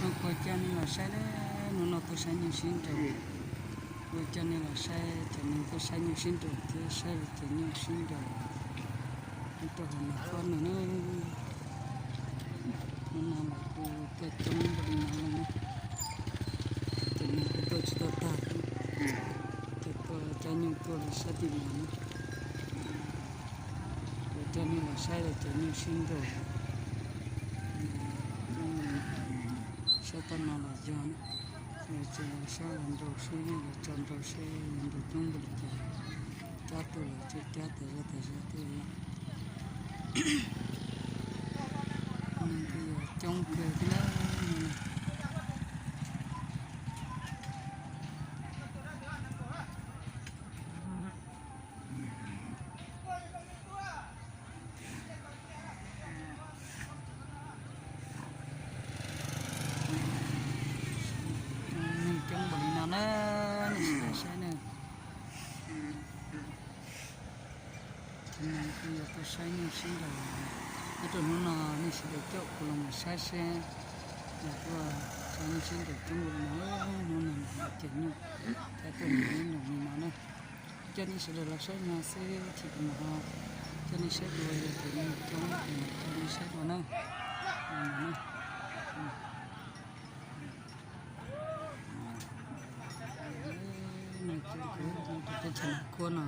Kuv coj nej los saib na, hnub no tuaj saib nyuj sib nraus. Kuv coj nej los saib cov neeg tuaj saib nyuj sib nraus thiab saib li cov nyuj sib nraus nyob rau hauv Naj Khob no na. Hnub no los kuj tuaj coob npaum li no na. Cov neeg kuj tuaj tsis tau tag, tuaj cab nyuj tuaj li sab tim no na. Kuv coj nej los saib li cov nyuj sib nraus. Saib tau no los yog na, ces los saib los nraus seb, los tso nraus seb nraus coob npaum li cas. Cab tuaj los tseem cab tas zog tas zog tuaj li. Neeg kuj yuav coob kawg thiab na. Neeg coob npaum li no na, nej sim saib na. Kuv yog tuaj saib nyuj sib nraus, nyob rau hnub no nej sawv daws coj kuv los mus saib seb, los tuaj saib nyuj sib nraus coob npaum li no, hnub no ces nyuj cab tuaj mus nraus li no na. Coj nej sawv daws los saib no xwb ces kuv mam ho coj nej saib dua, yog tias nej coob ces mam coj nej saib dua na. Teb chaws Naj Khuab no